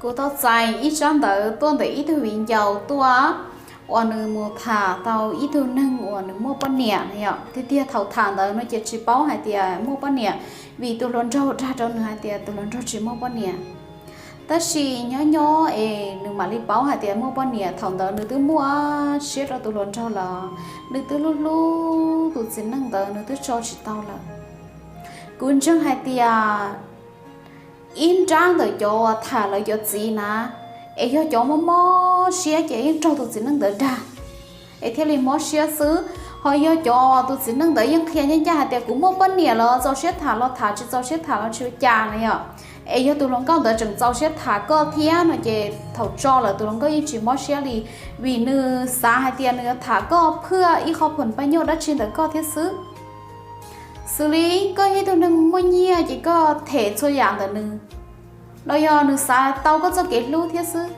Kuv tau txais ib tsab ntawv tuaj ntawm ib tug viv ncaus tuaj uas nws mus tham tau ib tug neeg uas nws muaj poj niam no yom. Tiag tiag thaum tham ntawd no ces tsis paub hais tias muaj poj niam, vim tus hluas nraug dag rau nws hais tias tus hluas nraug tsis muaj poj niam. Tab sis nyob nyob es nws mam li paub hais tias muaj poj niam, thaum ntawd nws twb muaj siab rau tus hluas nraug lawm, nws twb hlub hlub tus txiv neej ntawd nws twb tso tsis tau lawm. Kuv ntseeg hais tias ib nrab ntawm cov uas tham lawv cov txiv na, es yog cov mob mob siab ces yeej raug tus txiv neej ntawd dag es thiaj li mob siab xwb. Ho yog cov tus txiv neej ntawd yeej qhia ncaj ncaj hais tias kuv muaj poj niam los txaus siab tham los tham, tsis txaus siab tham los tsis ua cas na yom, es yog tus hluas nkauj ntawd tseem txaus siab tham koj thiab no ces thaum tso lawm tus hluas nkauj yeej tsis mob siab li, vim nws xav hais tias nws yuav tham koj phwaj ib qho phom paj nyoj dab tsi ntawm koj thiab xwb. Xws li koj yog ib tug neeg muaj nyiaj ces koj them txhua yam ntawm nws, los yog nws xav tau koj txoj kev hlub thiab xwb,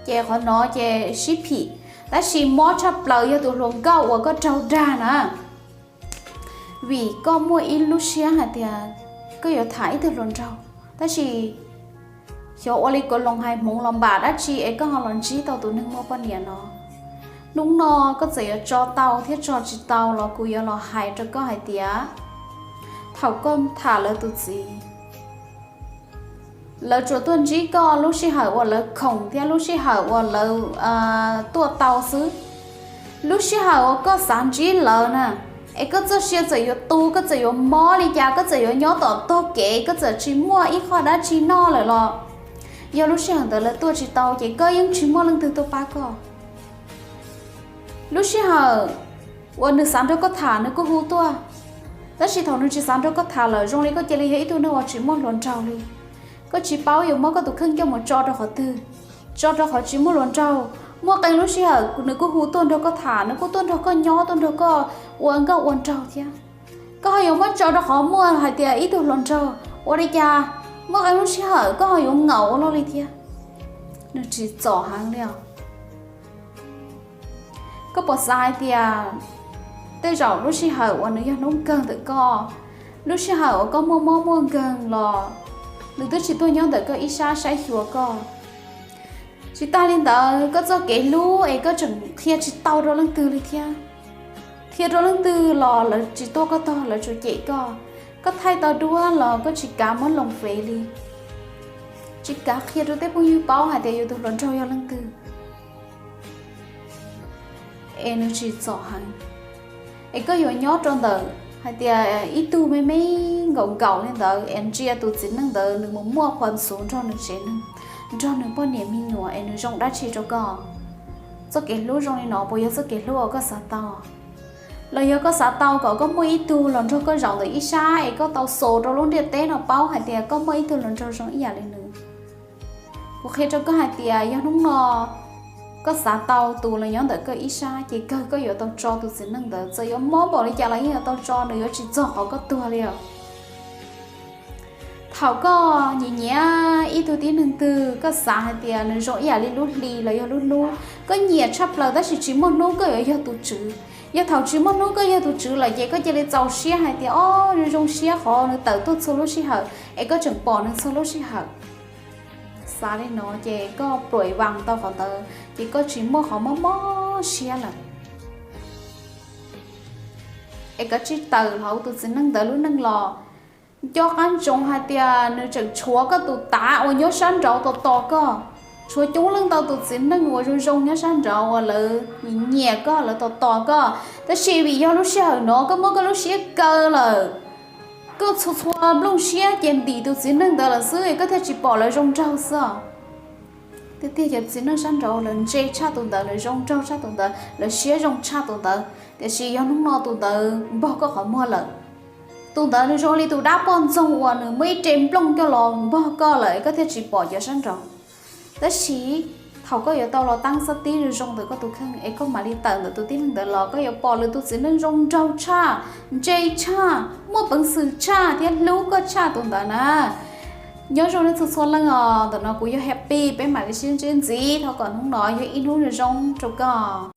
ces qhov no ces sib phim. Tab sis mob tshaj plaws yog tus hluas nkauj uas koj raug dag na, vim koj muaj ib lub siab hais tias koj yuav tham ib tug hluas nraug, tab sis xyov ua li kaus loos hais hmoov los npam dab tsi es koj ho los ntsib tau tus neeg muaj poj niam no. Hnub no koj txawm yuav tso tau thiab tso tsis tau los kuv yuav los hais rau koj hais tias thaum koj tham lawv tus txiv, lawv tsuas tuaj ntsib koj lub sij hawm uas lawv khoom thiab lub sij hawm uas lawv tuaj tau xwb. Lub sij hawm uas koj xav ntsib lawv na, es koj txoj sia txawm yuav tu, koj txawm yuav mob li cas, koj txawm yuav nyob tom tog kev, koj txawm tsis muaj ib qho dab tsi noj lawm los, yog lub sij hawm ntawd lawv tuaj tsis tau ces koj yeej tsis muaj leej twg tuaj pab koj. Lub sij hawm uas nws xav nrog koj tham nws kuj hu tuaj, tab sis thaum nws tsis xav nrog koj tham lawm zoo li koj cia li yog ib tug neeg uas tsis muaj hluas nraug li. Koj tsis paub yuav muab koj tus kheej coj mus tso rau qhov twg, tso rau qhov tsis muaj hluas nraug. Muaj qee lub sij hawm nws kuj hu tuaj nrog koj tham, nws kuj tuaj nrog koj nyob, tuaj nrog koj ua nkauj ua nraug thiab. Koj ho yuav muab tso rau qhov muaj hais tias ib tug hluas nraug, ua li cas muaj qee lub sij hawm koj ho yuav ngaum ua luaj li thiab. Nws tsim txom heev li os. Koj puas xav hais tias tej zaum lub sij hawm uas nws yog hnub kawg ntawm koj, lub sij hawm uas koj muaj mob muaj nkeeg los nws twb tsis tuaj nyob ntawm koj ib sab saib xyuas koj? Tsis tas li ntawd, koj txoj kev hlub es koj tseem qhia tsis tau rau leej twg li thiab. Qhia rau leej twg los lawv tsis tuaj koj tog, lawv tsuas cem koj. Koj thaij tau duab los koj tsis kav muab loos fev li, tsis kav qhia rau tej phooj ywg paub hais tias yus tus hluas nraug yog leej twg. Es nws tsim txom heev. Es koj yuav nyob rau ntawm hais tias ib tug me me nkaus nkaus li ntawd es ntsia tus txiv neej ntawd nws mus muaj qhuas xuv nrog nws tsev neeg, nrog nws poj niam me nyuam es nws zoo dab tsi rau koj? Txoj kev hlub zoo li no puas yog txoj kev hlub uas koj xav tau? Los yog koj xav tau kom koj muaj ib tug los nrog koj zaum ntawm ib sab es koj tau xus rau lub ntiaj teb no paub hais tias koj muaj ib tug hluas nraug zoo ib yam li nws? Kuv qhia rau koj hais tias yog hnub no koj xav tau tus los nyob ntawm koj ib sab ces kawg koj yuav tau tso tus txiv neej ntawd, txawm yuav mob npaum li cas los yeej yuav tau tso, nws yuav tsis txog qhov koj tuag li os. Thaum koj nyiam nyiam ib tug tib neeg twg, koj xav hais tias nws zoo ib yam li lub hli los yog lub hnub, koj nyiam tshaj plaws tab sis tsis muaj hnub koj yuav yog tus tswv. Yog thaum tsis muaj hnub koj yog tus tswv lawm ces koj cia li txaus siab hais tias, o, nws zoo siab qhov nws tawm tuaj txhua lub sij hawm es koj tseem pom nws txhua lub sij hawm. Xav li no ces koj pluav vas tau qhov ntawd ces koj tsis muaj qhov mob mob siab lawm. Es koj tsis tawm hauv tus txiv neej ntawd lub neej los, nco qab ntsoov hais tias nws tseem tshuav koj tus tav uas nyob sab nraud tos tos koj. Tshuav coob leej ntau tus txiv neej uas zoo zoo nyob sab nraud uas lawv nyiam koj, lawv tos tos koj, tab sis vim yog lub sij hawm no koj muab koj lub siab kaw lawm, koj txhua txhua nplooj siab ces ntim tus txiv neej ntawd lawm xwb es koj thiaj tsis pom lawv zoo nraug xwb os. Tiag tiag cov txiv neej sab nraud lawv ntse tshaj tus ntawd, lawv zoo nraug tshaj tus ntawd, lawv siab zoo tshaj tus ntawd, tiam sis yog hnub no tus ntawd npog koj qhov muag lawm. Tus ntawd nws zoo li tus dab poj ntxoog uas nws muaj ib re nplooj coj los npog koj lawm es koj thiaj tsis pom cov sab nraud. Tab sis thaum koj yuav tau los taab xab tib zoo zoo ntawm koj tus kheej es koj mam li tawm ntawm tus tib neeg ntawd los, koj yuav pom lwm tus txiv neej zoo nraug tshaj, ntse tshaj, muaj peev xwm tshaj thiab hlub koj tshaj tus ntawd na. Nyob zoo nej txhua txhua leej os, ntawm no kuv yog Happy, peb mam li sib ntsib ntxiv, thov kom hnub no yog ib hnub zoo zoo rau koj.